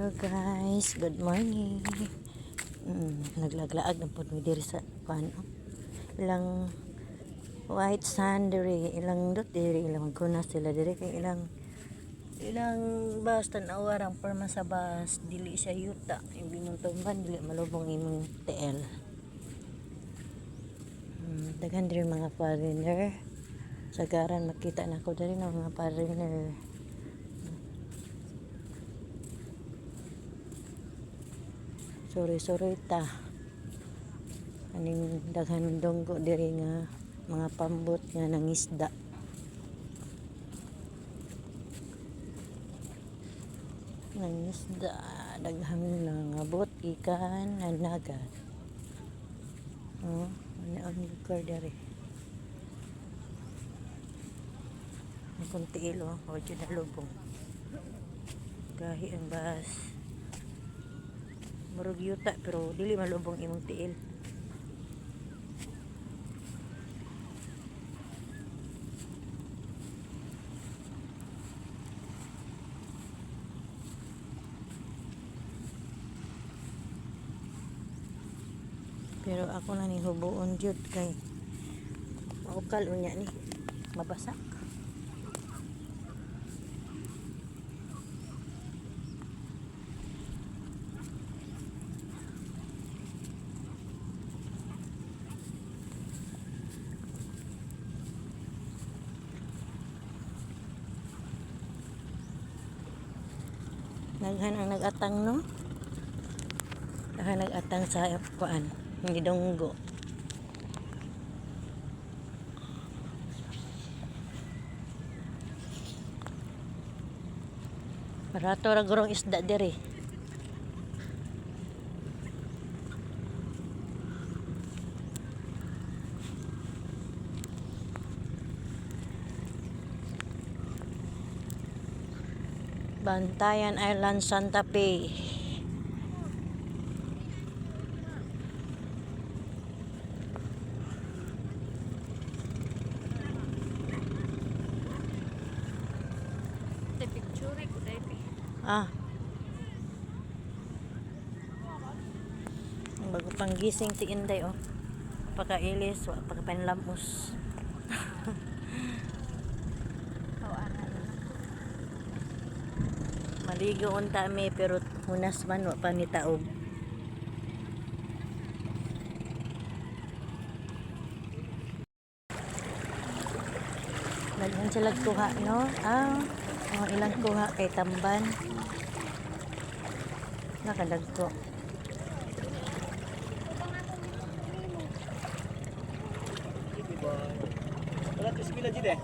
Hello guys, good morning. Naglaglaag na pud mi diri sa kuan, oh. Ilang white sand diri, ilang dot diri, ilang maghunas sila diri kay ilang bus, tan-awa ang porma sa bus, dili siya yuta. Imong tumban, dili malubong imong TL. Daghan diri mga foreigner. Sagaran makita nako diri ng mga foreigner. Sorry, sorry ta. Aning daghan donggo diri nga mga pambot nga nangisda. Nangisda, daghan lang nga bot gikan nanagat. Oh, ano ang lugar diri? Ang kunti ilo, o dyan na lubong. Gahi ang bus. Murag yuta pero dili malubong imong tiil. Pero ako na ni hubuon jud kay maukal unya ni mabasa. Daghan ang nag-atang, no? Daghan nag-atang sa kuan, hindi donggo. Barato ra gurong isda diri. Bantayan Island, Santa Fe. Te picture ko dahil. Ah. Bago pang gising si Inday, oh. Pakailis, wa pakapanlamos. Oh, ana na. Maligo unta mi pero hunas man wa pa ni taob. Daghan sila kuha, no? Ah, oh, ilang kuha kay tamban. Nakadagko. Wala to eskwela jide.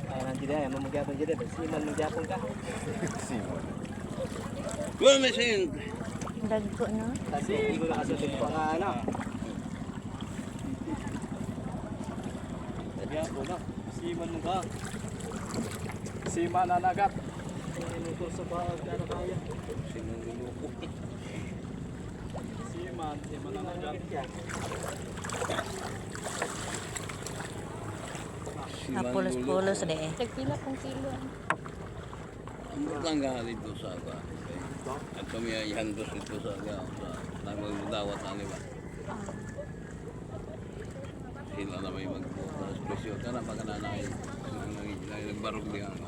Ay nang jide, ay mamugyapon jide, siman magyapon ka. Come sente? Dagko, no? Kasi hindi ko nakasunod pa nga ano. Magyapon na. Siman mo ka. Sima na nagat. Ay mo sa baag ano kaya. Siman luluko. Sima, sima na nagat. Ah, pulos-pulos de. Tagpila kong kilo. Ang galit dito sa aga. At kami ay handos dito sa aga. Sa nagdawat na ba? Sila na may magbukas. Presyo ka na pag nanay. Nagbarog diyan.